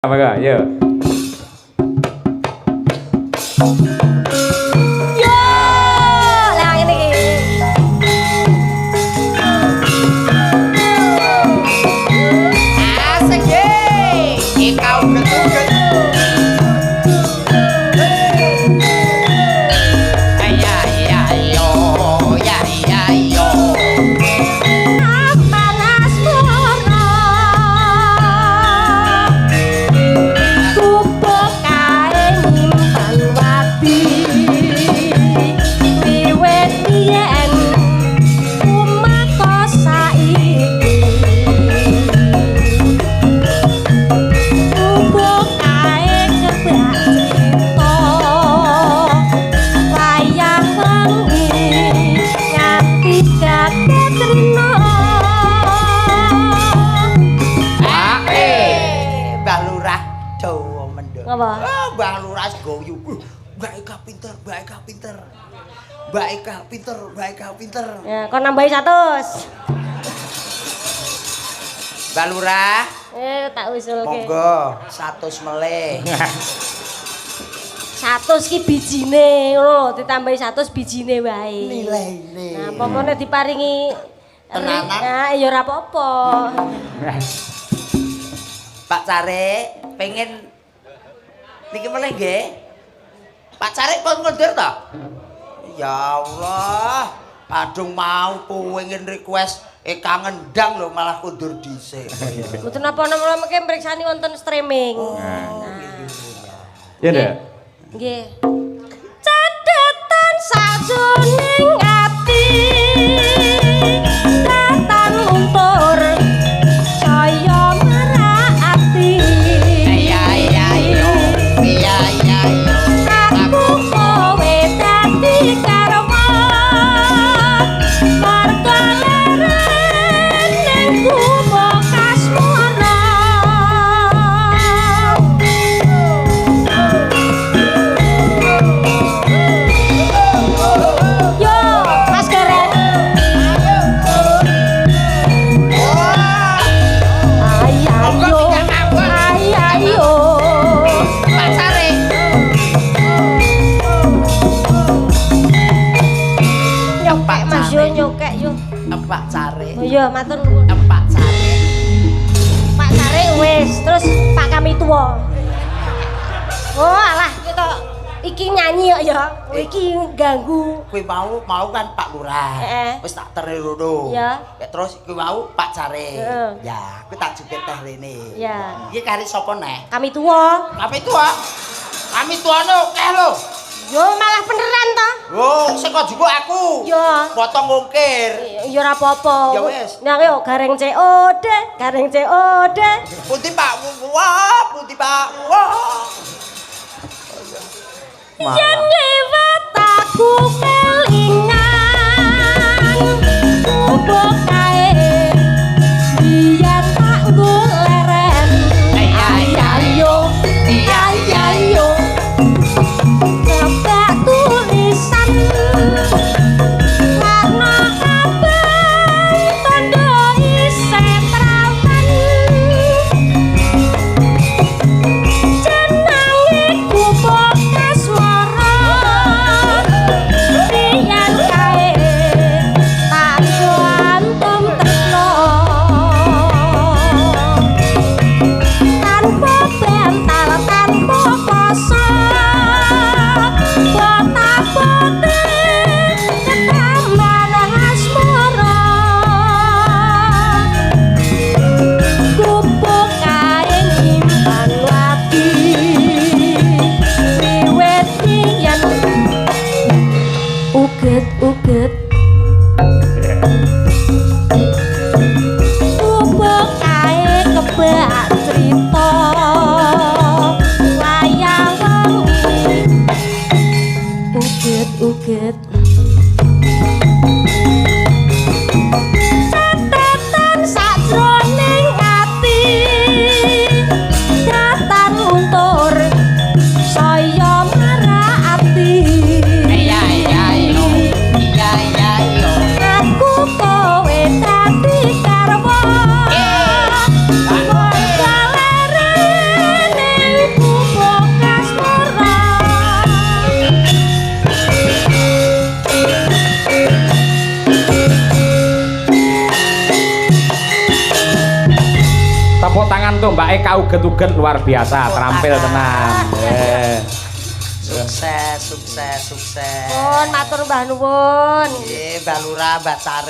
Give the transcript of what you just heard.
Monggo, yo. Yo, lah ngene iki. Asik ye. Ika uget-uget. Ya ya yo, ya ya yo. Aman asmara. Gubuk kae nyimpan wadi. Wiwit biyen umata saiki. Gubuk kae kebak crita. Wayah wengi nganti kaget rina. Mbah Lurah dawa mendho. Ngapa? Ah, Mbah Lurah goyu. Mbak Eka pinter, Mbak Eka pinter. Mbak Eka pinter, Mbak Eka pinter. Ya, kon nambahi 100. Mbah Lurah, Eh, tak usulke. Monggo 100 melih. 100 ki bijine ngono lho, ditambahi 100 bijine wae. Nilaine. Nah, pomone diparingi Tenanan. Nah, ya ora apa-apa. Pak Carik pengen niki melih nggih. Pak Carik pun ngundur to? Ya Allah, kadung mau pengen request Eka ngendang lho malah kundur dhisik. Mboten napa-napa mengke mriksani wonten streaming. Oh, Ya ndak? Nggih. Cathetan sajroning ati datan luntur saya marak ati. Iya iya yo, iya iya yo. Aku kowe dadi karwa marga leren ning gubuk kasmara. Yo, Mas Gareng. Ayo, ayo, ayo. Pak Carik. Nyokek Mas yo, nyokek yo. Pak Carik. Oh iya, matur nuwun. Pak Carik. Pak Carik wis, terus Pak kami tua. Oh, alah kita iki nyanyi kok ya. Iki ganggu. Kuwi mau mau kan Pak Lurah. Heeh. Wis tak terne rono. Iya. Ya terus kuwi mau Pak Carik. Heeh. Ya, kuwi tak jupit teh rene. Iya. Iki kari sapa neh? Kami tua. Kami tua. Kami tuane akeh lho. Yo malah beneran toh. Lho, sing kok jupuk aku. Yo. Potong ongkir. Ya ora apa-apa. Ya wis. Nah yo gareng COD, gareng COD. Pundi Pak? Wah, pundi Pak? Wah. Yen lewat aku kelingan gubuk kae biyen tak nggo leren. Ayo, ayo, kebak tulisan warna abang tondo isih prawan jenenge gubuk kasmara. Tepuk tangan tuh Mbak Eka uget-uget luar biasa, Tepuk terampil tangan. Tenan. Eh. Sukses, sukses, sukses. Pun matur mbah nuwun. Nggih, Mbak Lurah, Mbak Carik.